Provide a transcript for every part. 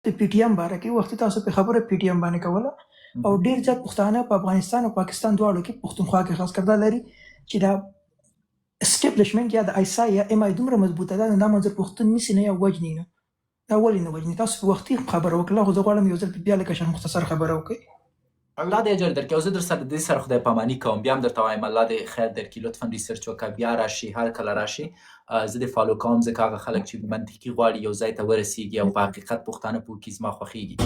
د پي ټي ایم باره کې وختي تاسو په خبره پي ټي ایم باندې کوله او ډیر زیات پښتانه په افغانستان او پاکستان دواړو کې، پښتونخوا کې خاص کر، دا لري چې دا اسټبلشمنټ یا د آی اس آی یا ایم آی دومره مضبوطه ده، نو دا منظور پښتون نیسي نه یا وژني. نه دا ولې نه وژني؟ تاسو په وختي خبره وکړه، خو زه غواړم یو ځل بیا لږه شان مختصر خبره وکړئ. الله دې اجر درکړي او زه در سره د دې سره خدای پاماني کوم، بیا هم درته وایم، الله دې خیر درکړي. لطفا research وکړه، بیا راشي، هر کله راشي زه دې follow کوم، ځکه هغه خلک چې منطقي غواړي یو ځای ته ورسیږي او په حقیقت پښتانه پوه کړي، زما خوښیږي.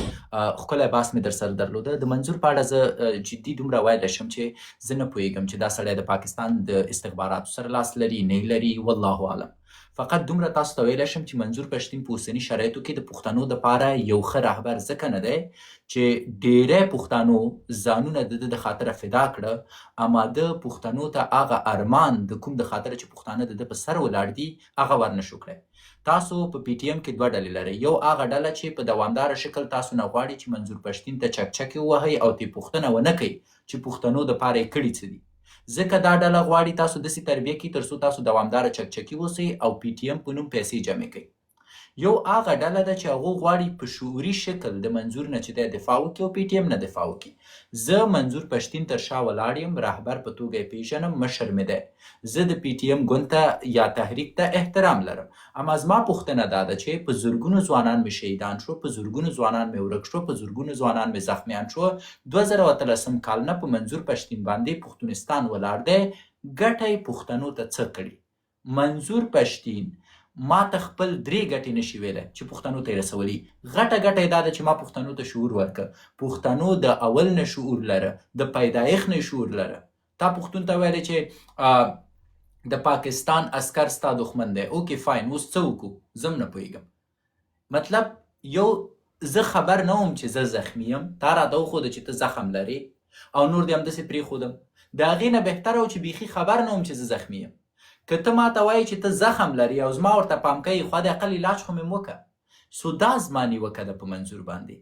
ښکلی بحث مې در سره درلوده. د منظور په اړه زه جدي دومره ویلی شم چې زه نه پوهیږم چې دا سړی د پاکستان د استخباراتو سره لاس لري، نه لري، والله اعلم. فقط دومره تاسو ته ویلی شم چې منظور پښتین په اوسني شرایطو کې د پښتنو دپاره یو ښه رهبر ځکه نه دی چې ډیری پښتانو ځانونه د ده د خاطره فدا کړه، اما ده پښتنو ته هغه ارمان د کوم د خاطره چې پښتانه د ده په سر ولاړ دي، هغه ورنشو کړی. تاسو په پي ټي ایم کې دوه ډلې لرئ، یو هغه ډله چې په دوامداره شکل تاسو نه غواړي چې منظور پښتین ته چکچکې ووهئ او ترې پوښتنه ونه کړئ چې پښتنو دپاره یې کړي څه دي، ځکه دا ډله غواړي تاسو داسې تربیه کړي تر څو تاسو دوامداره چکچکي اوسئ او پي ټي ایم په نوم پیسې جمع کړئ. یو هغه ډله ده چې هغو غواړي په شعوري شکل د منظور نه چې دی دفاع وکړي او پي ټي ایم نه دفاع وکړي. زه منظور پښتین تر شا ولاړ یم، رهبر په توګه یې پیژنم، مشر مې دی. زه د پي ټي ایم ګوند ته یا تحریک ته احترام لرم. اما زما پوښتنه دا ده چې په زرګونو ځوانان مې شهیدان شو، په زرګونو ځوانان مې ورک شو، په زرګونو ځوانان مې زخمیان شو، 2018 کال نه په منظور پښتین باندې پښتونستان ولاړ دی، ګټه یې پښتنو ته څه کړي؟ منظور پښتین ما ته خپل درې ګټې نشي ویلی چې پښتنو ته یې رسولي. غټه ګټه یې دا ده چې ما پښتنو ته شعور ورکړ. پښتنو د اول نه شعور لره، د پیدایښت نه شعور لره. تا پښتون ته ویلې چې د پاکستان عسکر ستا دښمن دی، okay fine، اوس څه وکړو؟ زه هم نه پوهېږم. مطلب یو زه خبر نه وم چې زه زخمی یم، تا راته وښوده چې ته زخم لرې او نور دې همداسې پرېښودم. د هغې نه بهتره و چې بیخي خبر نه وم چې زه زخمی یم. که ته ما ته وایې چې ته زخم لرې او زما ورته پام کوي، خو د اقل علاج خو مې وکړه. سو دا زما نیوکه ده په منظور باندې.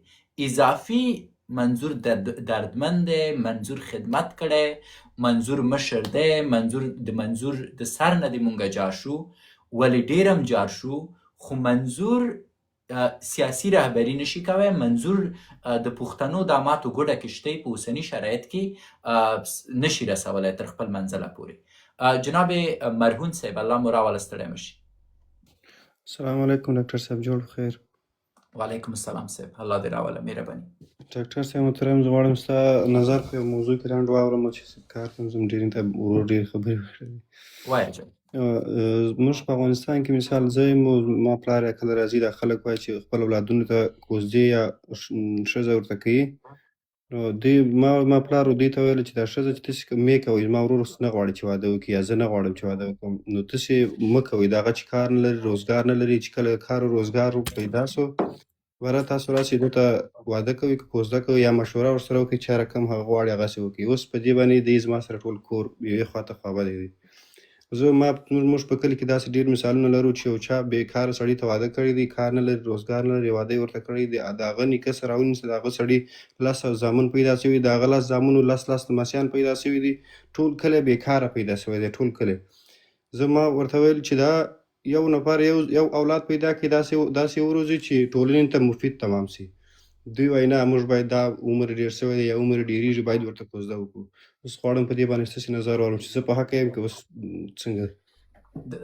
اضافي منظور دردمن دی، منظور خدمت کړی، منظور مشر دی، منظور د منظور د سر نه دې مونږه جار شو، ولې ډېر هم جار شو، خو منظور سیاسي رهبري نشي کوی. منظور د پښتنو دا ماتو ګوډه کشتۍ په اوسني شرایط کې نشي رسولی تر خپل منزله پورې. جناب مرهون صاحب، الله مو راوله، ستړی مشي. السلام علیکم ډاکټر صاحب، جوړ خیر. وعلیکم السلام صاحب، الله دې راوله، مهرباني. ډاکټر صاحب محترم، زه غواړم ستا نظر په یو موضوع کې لنډ واورم چې کار ته ځم، ډېر ته ورور ډېر خبرې وکړې. وایه جان. موږ په افغانستان کې مثال زه یم، ما پلار یا کله راځي، دا خلک وایي چې خپل اولادونو ته کوزدې یا ښځه ورته کوي، نو دوی ما پلار دوی ته ویل چې دا ښځه چې تاسې مې کوئ، زما ورور اوس نه غواړي چې واده وکړي یا زه نه غواړم چې واده وکړم، نو تاسې مه کوئ. د هغه چې کار نه لري، روزګار نه لري، چې کله کار او روزګار پیدا سو بره تاسو راسئ دلته واده کوئ که کوزده کوئ یا مشوره ورسره وکړئ چې رقم هغه غواړي هغسې وکړي. اوس په دې باندې دی زما سره ټول کور یوې خوا ته خوابدی دی. زه ما موږ په کلي کې داسې ډېر مثالونه لرو چې یو چا بېکاره سړي ته واده کړی دی، کار نه لري، روزګار نه لري، واده یې ورته کړی دی، د هغه نیکه سره راونیسه، د هغه سړي لس زامن پیدا شوي، د هغه لس زامنو لس لس لمسیان پیدا شوي دي، ټول کلی بېکاره پیدا شوی دی، ټول کلی. زه ما ورته ویل چې دا یو نفر یو اولاد پیدا کړي، داسې وروزي چې ټولنې ته مفید تمام سي. دوی وایي نه، موږ باید دا عمر ډېر شوی دی یا عمر ډېرېږي، باید ورته کوزده وکړو. اوس غواړم په دې باندې ستاسې نظر واورم چې زه په حقه یم که اوس څنګه؟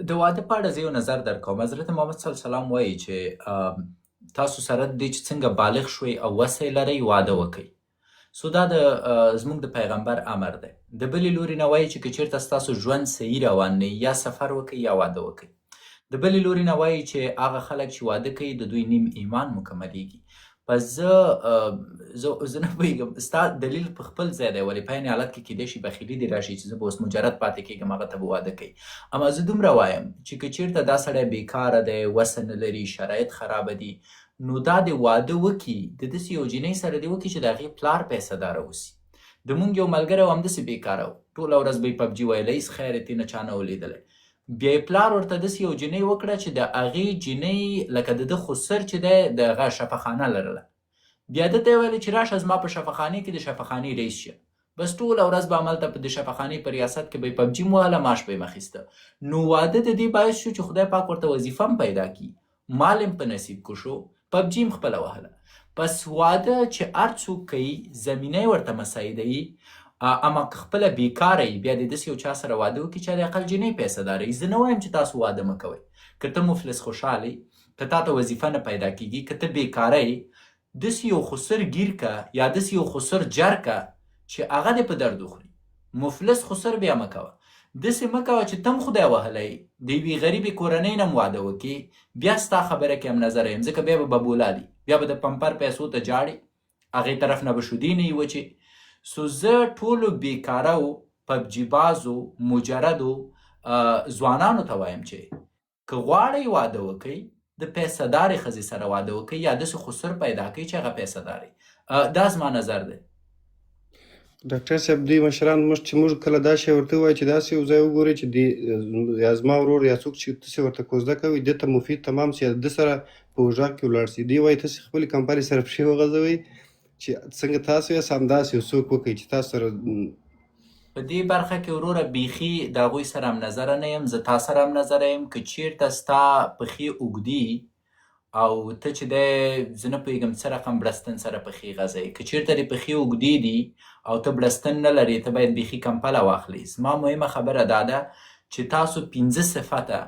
د واده په اړه زه یو نظر درکوم. حضرت محمد صلی الله علیه وسلم وایي چې تاسو سره د دې چې څنګه بالغ شوئ او وسه یې لرئ واده وکړئ. سو دا د زموږ د پیغمبر امر دی. د بلې لوري نه وایي چې که چېرته ستاسو ژوند صحیح روان نه یا سفر وکړئ یا واده وکړئ. د بلې لوري نه وایي چې هغه خلک چې واده کوي د دوی نیم ایمان مکملېږي. پس زه نه پوهېږم، ستا دلیل په خپل ځای دی، ولې په عین حالت کې کېدای شي بخیلي دې راشي چې زه به اوس مجرد پاتې کېږم، هغه ته به واده کوي. اما زه دومره وایم چې که چېرته دا سړی بېکاره دی، وسه نه لري، شرایط خرابه دي، نو دا دې واده وکړي، د داسې یو جینۍ سره دې وکړي چې د هغې پلار پیسه داره اوسي. د مونږ یو ملګری و، همداسې بېکاره و، ټوله ورځ به یې پبجي ویله، هېڅ خیر یې ترې نه چا نه و لیدلی. بیا یې پلار ورته داسې یو جینۍ وکړه چې د هغې جینۍ لکه د ده خسر چې دی د هغه شفاخانه لرله. بیا ده ته یې ویل چې راشه زما په شفاخانې کې د شفاخانې رئیس شه. بس ټوله ورځ به هملته په د شفاخانې په ریاست کې به یې پبجي هم وهله، معاش به یې هم اخیسته. نو واده د دې باعث شو چې خدای پاک ورته وظیفه هم پیدا کړي، مال هم په نصیب کو شو. پبجي هم خپله وهله. پس واده چې هر څوک کوي زمینه یې ورته مساعده وي، اما که خپله بیکاره وي بیا دې داسې یو چا سره واده وکړي چې حداقل جینۍ پیسه داره وي. زه نه وایم چې تاسو واده مه کوئ، که ته مفلس خوشحال یې، که تا ته وظیفه نه پیدا کیږي، که ته بیکاره یې، داسې یو خسر ګیر که یا داسې یو خسر جر که چې هغه دې په درد وخوري. مفلس خسر بیا مه کوه، داسې مه کوه چې ته هم خدای وهلی د یوې غریبې کورنۍ نه هم واده وکړې، بیا ستا خبره کې هم نظره یم، ځکه بیا به ببولالي، بیا به د پمپر پیسو ته جاړې، هغې طرف نه به شودې نه وي وچې. سو زه ټولو بیکاره او پبجي بازو مجردو ځوانانو ته وایم چې که غواړئ واده وکړئ د پیسه دارې ښځې سره واده وکړئ یا داسې خسر پیدا کړئ چې هغه پیسه داري. دا زما نظر دی. ډاکټر صاحب، دوی مشران موږ چې موږ کله دا شی ورته ووایو چې داسې یو ځای وګورئ چې دی یا زما ورور یا څوک چې تاسې ورته کوزده کوئ ده ته مفید تمام سي، ده سره په اوږه کې ولاړ سي، دوی وایي تاسې خپلې کمپلې سره پښې وغځوئ چې څنګه تاسو یاست همداسې یو څوک وکړئ چې تاسو سره. په دې برخه کې وروره بیخي د هغوی سره هم نظره نه یم، زه تا سره هم نظره یم. که چیرته ستا پښې اوږدې او ته چې دی زه نه پوهېږم څه رقم بړستن سره پښې غځوې، که چیرته دې پښې اوږدې دي او ته بړستن نه لرې، ته باید بیخي کمپله واخلې. زما مهمه خبره دا ده چې تاسو 5 صفته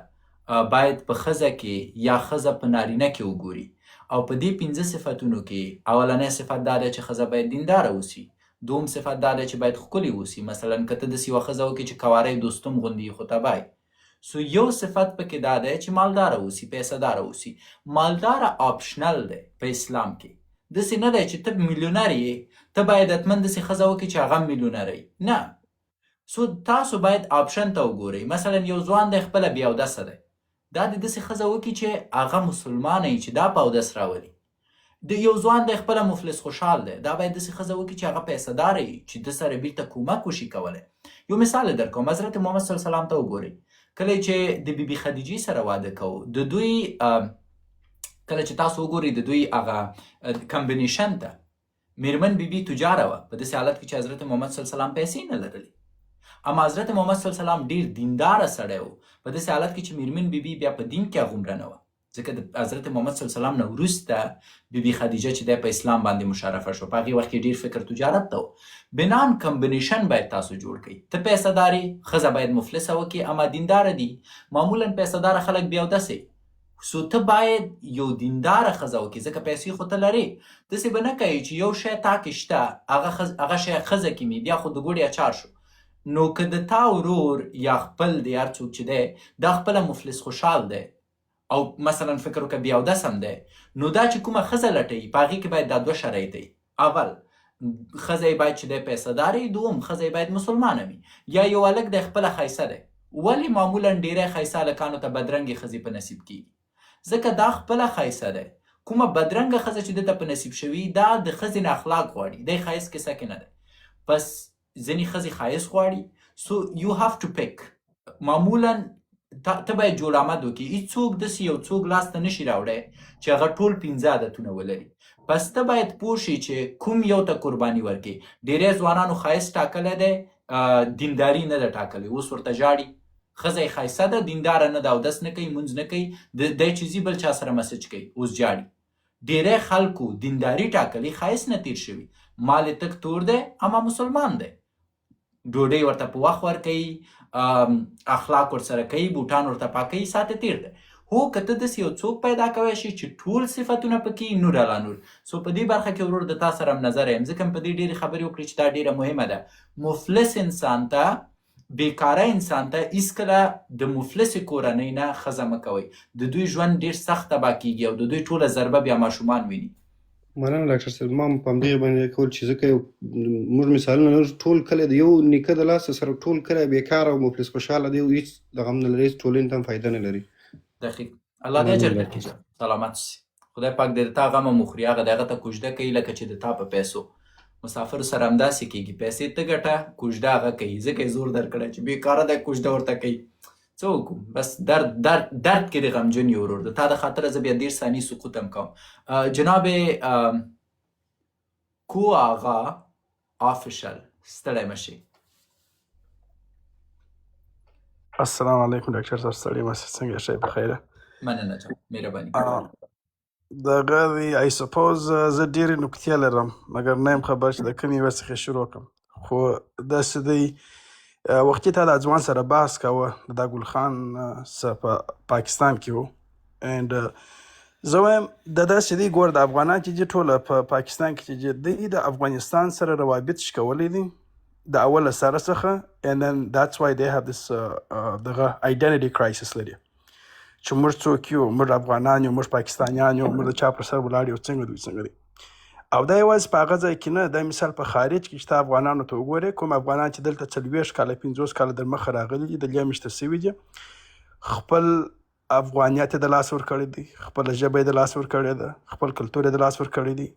باید په ښځه کې یا ښځه په نارینه کې وګوري، او په دې 5 صفتونو کې اولنی صفت دا دی چې ښځه باید دینداره اوسي، دوم صفت دا دی چې باید ښکلې اوسي. مثلا که ته داسې یوه ښځه وکړې چې کوارۍ دوستم غوندې خو تباه. سو یو صفت پکې دا دی چې مالداره اوسي، پیسه داره اوسي. مالداره optional دی په اسلام کې، داسې نه دی چې ته میلیونر یې ته باید حتما داسې ښځه وکړې چې هغه میلیونر وي، نه. سو تاسو باید option ته وګورئ. مثلا یو ځوان دی خپله بې اودسه دی، دا دې داسې ښځه وکړي چې هغه مسلمانه وي چې دا په اودس راولي. د یو ځوان دی خپله مفلس خوشحال دی، دا باید داسې ښځه وکړي چې هغه پیسه داره وي چې ده سره بیرته کومک وشي کولی. یو مثال یې درکوم، حضرت محمد صلی الله علیه وسلم ته وګورئ، کله چې د بیبي خدیجې سره واده کوو، د دوی کله چې تاسو وګورئ د دوی هغه combination ته، میرمن بیبي تجاره وه په داسې حالت کې چې حضرت محمد صلی الله علیه وسلم پیسې نه لرلې، اما حضرت محمد صلی الله علیه وسلم ډیر دینداره سړی و، په داسې حالت کې چې میرمن بیبي بیا په دین کې هغومره نه وه، ځکه د حضرت محمد صلی الله علیه وسلم نه وروسته بیبي خدیجه چې دی په اسلام باندې مشرفه شو، په هغې وخت کې ډیر فکر تجارت ته و. بنان combination باید تاسو جوړ کړئ، ته پیسه دارې، ښځه باید مفلسه وکړي اما دینداره دي. معمولا پیسه داره خلک بې اودسې، سو ته باید یو دینداره ښځه وکړې، ځکه پیسې خو ته لرې. داسې به نه کوې چې یو شی تا کې شته هغه شی ښځه کې مي، بیا خو د ګوړې اچار شو. نو که د تا ورور یا خپل دی هر څوک چې دی دا خپله مفلس خوشحال دی او مثلا فکر وکړه بې اودس هم دی، نو دا چې کومه ښځه لټوي په هغې کې باید دا دوه شرایط وي. اول ښځه یې باید چې دی پیسه داره وي، دوم ښځه یې باید مسلمانه وي. یا یو هلک دی خپله ښایسته دی، ولې معمولا ډیری ښایسته هلکانو ته بدرنګې ښځې په نصیب کیږي؟ ځکه دا خپله ښایسته دی. کومه بدرنګه ښځه چې ده ته په نصیب شوي دا د ښځې نه اخلاق غواړي، دی ښایست کیسه کې نه دی. پس ځینې ښځې ښایست غواړي، so you have to pick. معمولا ته باید جوړ آمد وکړي، هیڅوک داسې یو څوک لاس ته نشي راوړی چې هغه ټول 5 عادتونه ولري. پس ته باید پوه شې چې کوم یو ته قرباني ورکړي. ډیری ځوانانو ښایست ټاکلی دی، دینداري نه ده ټاکلې، اوس ورته ژاړي ښځه یې ښایسته ده دینداره نه ده، اودس نه کوي، مونځ نه کوي، دی چې ځي بل چا سره message کوي، اوس ژاړي. ډیری خلکو دینداري ټاکلې، ښایست نه تیر شوي، مال یې تک تور دی اما مسلمان دی، ډوډۍ ورته په وخت ورکوي، اخلاق ورسره کوي، بوټان ورته پاکوي، ساعت یې تیر دی. هو که ته داسې یو څوک پیدا کوی شې چې ټول صفتونه پکې نور علا نور. سو په دې برخه کې ورور د تا سره هم نظر یم، ځکه هم په دې ډېرې خبرې وکړې چې دا ډېره مهمه ده. مفلس انسان ته، بیکاره انسان ته هیڅکله د مفلسې کورنۍ نه ښځه مه کوئ، د دوی ژوند ډېر سخت تباه کیږي او د دوی ټوله ضربه بیا ماشومان ویني. مننه ډاکټر صاحب، ما هم په همدې باندې کول چې ځکه یو موږ مثالونه لرو، ټول کلی د یو نیکه د لاسه سره ټول کلی بیکاره او مفلس خوشحاله دی، هیڅ دغه هم نه لري، هیڅ ټولنې ته هم فایده نه لري. دقیق، الله دې اجر درکړي جان، سلامت شي. خدای پاک دې د تا غم هم وخوري، هغه د هغه ته کوژده کوي لکه چې د تا په پیسو. مسافر سره همداسې کېږي، پیسې ته ګټه، کوژده هغه کوي، ځکه یې زور درکړی چې بېکاره دی کوژده ورته کوي. څه وکړو، بس درد درد درد کې د غمجن یو ورور، د تا د خاطره زه بیا 30 ثانیې سقوط هم کوم. جناب کو آغا official، ستړی مه شي. السلام علیکم ډاکټر صاحب، ستړی مه شي، څنګه یې؟ په خیره؟ مننه جان، مهرباني. دغه دی. I suppose زه ډېرې نکتې لرم، مګر نه یم خبر چې د کومې یوې څخه شروع کړم. خو داسې دی، وختي تا د ځوان سره بحث کاوه، د دا ګل خان سره په پاکستان کې و، and زه وایم د داسې دی، ګوره، د افغانان چې دي ټوله په پاکستان کې چې دي، دوی د افغانستان سره روابط شکولي دي د اوله سره څخه، and then that's why they have this دغه identity crisis لري چې موږ څوک یو، موږ افغانان یو، موږ پاکستانیان یو، موږ د چا پر سر ولاړ یو، څنګه دوی څنګه دي. او دا یوازې په هغه ځای کې نه دا، مثال په خارج کې چې ته افغانانو ته وګورې، کوم افغانان چې دلته 40 کاله، 50 کاله در مخه راغلي دي، د لې مېشته شوي دي، خپل افغانیت یې د لاس ورکړی دی، خپله ژبه یې د لاس ورکړې ده، خپل کلتور یې د لاس ورکړی دی.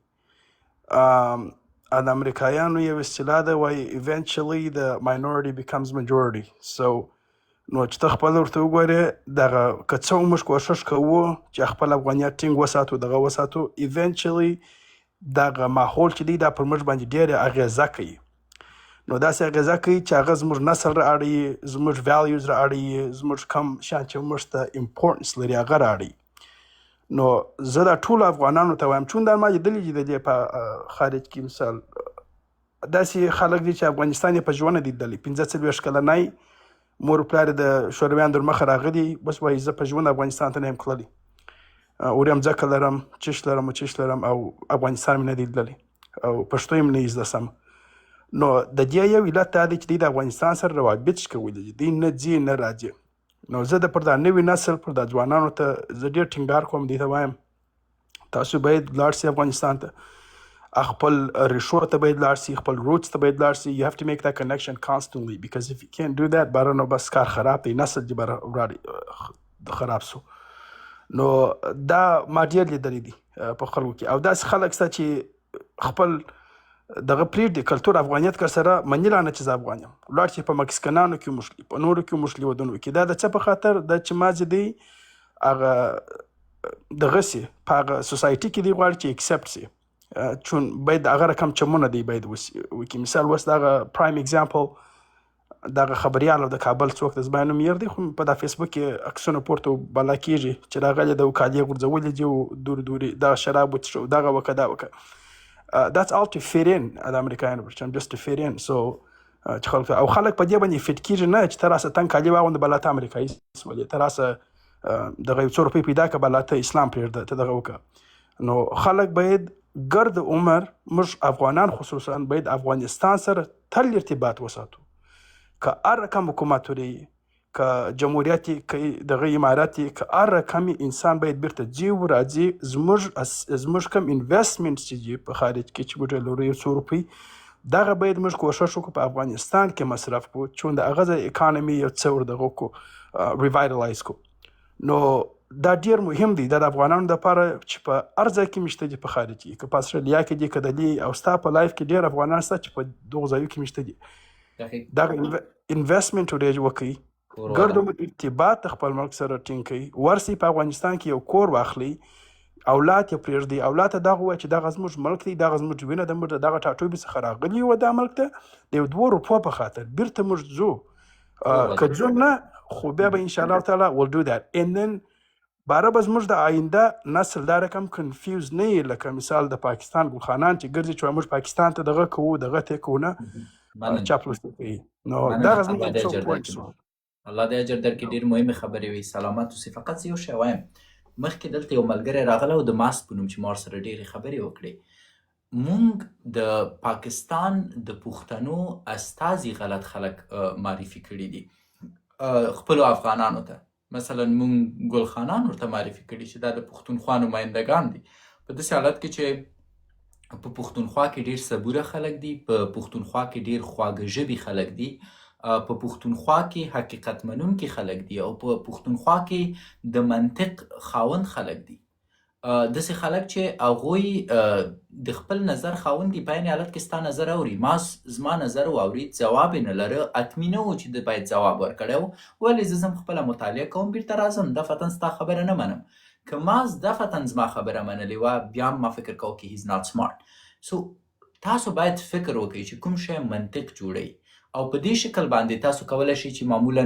د امریکایانو یو اصطلاح ده، وایي eventually the minority becomes majority. So نو چې ته خپل ورته وګورې، دغه که څه موږ کوښښ کوو چې خپل افغانیت ټینګ وساتو، دغه وساتو، eventually دغه ماحول چې دی دا پر موږ باندې ډېره اغېزه کوي. نو داسې اغېزه کوي چې هغه زموږ نسل را اړوي، زموږ values را اړوي، زموږ کم شیان چې موږ ته importance لري هغه را اړوي. نو زه دا ټولو افغانانو ته وایم، چون دا ما لیدلي دي د دې په خارج کې، مثال داسې خلک دي چې افغانستان یې په ژوند نه دی لیدلی، 45 کلنی، مور پلار یې د شورویانو در مخه راغلي، بس وایي زه په ژوند افغانستان ته نه یم تللی، اورې مځکه لرم، چش لرم او چش لرم او افغانستان مې نه دی لیدلی او پښتو یې نه زده سم. نو د دې یو علت دا دی چې دوی د افغانستان سره روابط شکولي دي، دوی نه ځي نه راځي. نو زه د پر دا نوي نسل، پر دا ځوانانو ته زه ډېر ټینګار کوم، دوی ته وایم تاسو باید لاړ شئ افغانستان ته، خپل ریښو ته باید لاړ شئ، خپل roots ته باید لاړ شئ. You have to make that connection constantly, because if you can't do that، باره نو بس کار خراب دی، نسل دې باره خراب سو. نو دا ما ډېر لیدلی دی په خلکو کې، او داسې خلک شته چې خپل دغه پرېږدي، کلتور، افغانیت که سره مني لا نه چې زه افغان یم، ولاړ شي په مکسیکنانو کې مښلي، په نورو کې مښلي، ودونو کې. دا د څه په خاطر دا چې مازې دی هغه دغه سي په هغه society کې دی غواړي چې accept سي، چون باید هغه رقم چمونه دی باید وکړي. مثال اوس دغه prime example دغه خبریال او د کابل څوک د زما نوم یې دی، خو په دا فیسبوک کې عکسونه پورته بالا کېږي چې راغلی د کالي غورځولي دي او دوري دوري دغه شراب وڅښو، دغه وکړه، دا وکړه. That's all to fit in د امریکایانو پر just to fit in. So چې خلک او خلک په دې باندې fit کېږي نه چې ته راسه تنګ کالي واغونده بلا ته امریکایي سولې، ته راسه دغه یو څو روپۍ پیدا کړه بلا ته اسلام پرېږده، ته دغه وکړه. نو خلک باید ګرد عمر، موږ افغانان خصوصا باید افغانستان سره تل ارتباط وساتو، که هر رقم حکومت وري، که جمهوریت، که دغه امارت، که هر رقم، انسان باید بیرته ځي او راځي. زموږ کوم investment چې دي په خارج کې چې موږ لرو یو څو روپۍ، دغه باید موږ کوښښ وکړو په افغانستان کې مصرف کړو، چون د هغه ځای economy یو څه ور دغه کړو، revitalize کړو. نو دا ډیر مهم دی دا د افغانانو لپاره چې په هر ځای کې مېشته دي، په خارج کې، که په استرالیا کې دي، که د دې او ستا په live کې ډیر افغانان شته چې په دغو ځایو کې مېشته دي، دغه investment ورې وکړي، ګرد عمر ارتباط د خپل ملک سره ټینګ کړئ، ورسئ په افغانستان کې یو کور واخلئ، اولاد یې پرېږدئ، اولاد ته دغه ووایئ چې دغه زموږ ملک دی، دغه زموږ وینه ده، موږ د دغه ټاټوبي څخه راغلي یو دا ملک ته د یو دوو روپو په خاطر بیرته موږ ځو، که ځو نه خو بیا به ان شاء الله تعالی we'll do that. And then باره به زموږ د آینده نسل دا رقم confuse نه وي، لکه مثال د پاکستان ګلخانان چې ګرځي چې موږ پاکستان ته دغه کوو، دغه ته کوو، نه چاپلوسي کوي. نو دغه زموږ څو points. الله دې اجر درکړي، ډېر مهمې خبرې وي، سلامت اوسې. فقط زه یو شی وایم، مخکې دلته یو ملګری راغلی او د ماس په نوم چې ما ورسره ډېرې خبرې وکړې. مونږ د پاکستان د پښتنو استازي غلط خلک معرفي کړي دي خپلو افغانانو ته. مثلا مونږ ګلخانان ورته معرفي کړي چې دا د پښتونخوا نمایندګان دي، په داسې حالت کې چې په پښتونخوا کې ډېر صبوره خلک دي، په پښتونخوا کې ډېر خواږه ژبي خلک دي، په پښتونخوا کې حقیقت منونکي خلک دي او په پښتونخوا کې د منطق خاوند خلک دي. داسې خلک چې هغوی د خپل نظر خاوند دي، په عین حالت کې ستا نظر اوري. ما زما نظر واورید، ځواب یې نه لره، حتمي نه و چې ده باید ځواب ورکړی و، ولې زه ځم خپله مطالعه کوم، بیرته راځم، دفعتا ستا خبره نه منم. که ما دفعتا زما خبره منلې وه، بیا هم ما فکر کاوه کې he's not smart. So تاسو باید فکر وکړئ چې کوم شی منطق جوړوي. او په دې شکل باندې تاسو کولای شئ چې معمولا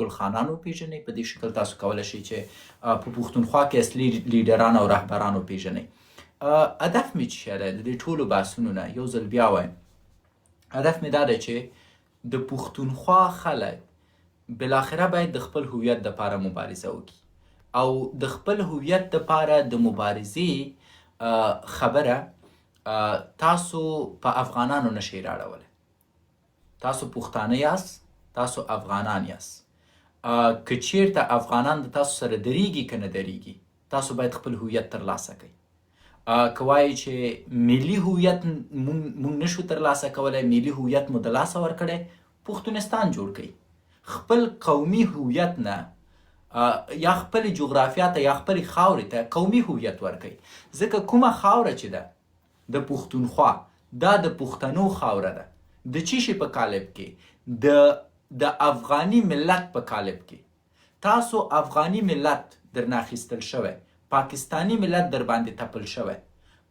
ګلخانان وپیژنئ. په دې شکل تاسو کولای شئ چې په پښتونخوا کې اصلي لیډران او رهبران وپیژنئ. هدف مې چې دی د دې ټولو بحثونو نه، یو ځل بیا وایم، هدف مې دا دی چې د پښتونخوا خلک بالاخره باید د خپل هویت دپاره مبارزه وکړي، او د خپل هویت دپاره د مبارزې خبره تاسو په افغانانو نشئ راړولی. تاسو پښتانه یاست، تاسو افغانان یاست. که چیرته افغانان د تاسو سره دریږي که نه دریږي، تاسو باید خپل هویت ترلاسه کړئ. که وایي چې ملي هویت مونږ نشو ترلاسه کولی، ملي هویت مو د لاسه ورکړی، پښتونستان جوړ کړئ. خپل قومي هویت نه یا خپل جغرافیا ته یا خپل خاورې ته قومي هویت ورکړئ، ځکه کومه خاوره چې ده د پښتونخوا، دا د پښتنو خاوره ده. د چی شي په کالب کې؟ د افغاني ملت په کالب کې. تاسو افغاني ملت درنه اخیستل شوی، پاکستانی ملت در باندې تپل شوی.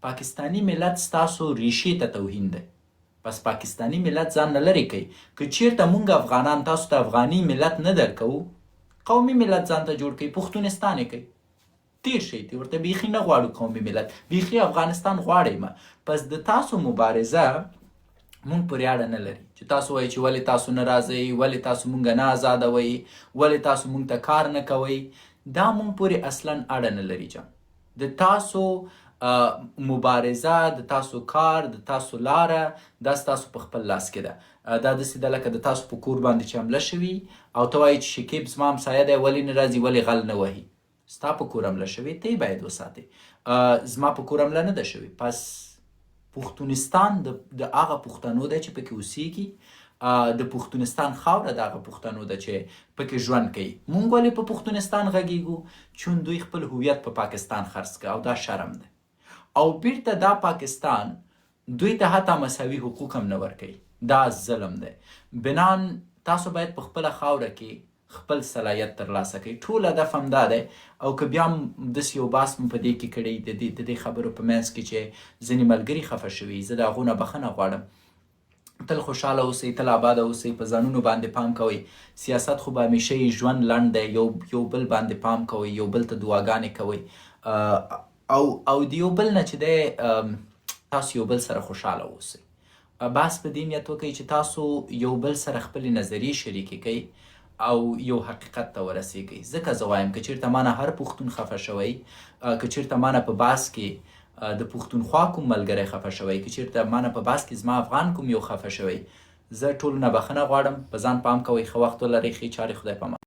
پاکستانی ملت ستاسو ریښې ته توهین دی. پس پاکستانی ملت ځان نه لرې کوي. که چیرته مونږ افغانان تاسو ته افغاني ملت نه درکوو، قومي ملت ځان ته جوړ کړئ، پښتونستان یې کوي، تیر شئ تی ورته. بیخي نه غواړو قومي ملت، بیخي افغانستان غواړئ ما. پس د تاسو مبارزه مونږ پورې اړه نه لري چې تاسو وایئ چې ولې تاسو نه راځئ، ولې تاسو مونږ نه ازادوئ، ولې تاسو مونږ ته کار نه کوئ. دا مونږ پورې اصلا اړه نه لري جان. د تاسو مبارزه، د تاسو کار، د تاسو لاره، دا ستاسو په خپل لاس کې ده. دا داسې ده لکه د تاسو په کور باندې چې حمله شوي او ته وایې چې شکیب زما همسایه دی، ولې نه راځي، ولې غل نه وهي. ستا په کور حمله شوې، ته یې باید وساتې. زما په کور حمله نه ده شوې. پس پښتونستان د هغه پښتنو دی چې پکې اوسیږي. د پښتونستان خاوره د هغه پښتنو ده چې پکې ژوند کوي. مونږ ولې په پښتونستان غږیږو؟ چون دوی خپل هویت په پاکستان خرڅ کړ، او دا شرم دی. او بیرته دا پاکستان دوی ته حتی مساوي حقوق هم نه ورکوي، دا ظلم دی. بنان تاسو باید په خپله خاوره کې خپل صلاحیت ترلاسه کړئ. ټول هدف هم دا دی. او که بیا هم داسې یو بحث مو په دې کې کړی، د دې خبرو په منځ کې چې ځینې ملګري خفه شوي، زه د هغو نه بخښنه غواړم. تل خوشحاله اوسئ، تل آباد اوسئ، په ځانونو باندې پام کوئ. سیاست خو به همیشه یې، ژوند لنډ دی. یو یو بل باندې پام کوئ، یو بل ته دعاګانې کوئ، او د یو بل نه چې دی تاسو یو بل سره خوشحاله اوسئ. بحث په دې نیت وکړئ چې تاسو یو بل سره خپلې نظریې شریکې کړئ او یو حقیقت ته ورسیږئ. ځکه زه وایم که چیرته مانه هر پښتون خفه شوی، که چیرته مانه په بحث کې د پښتونخوا کوم ملګری خفه شوی، که چیرته مانه په بحث کې زما افغان کوم یو خفه شوی، زه ټولو نه بخښنه غواړم. په ځان پام کوئ، ښه وخت ولرئ، ښې چارې، خدای پامان.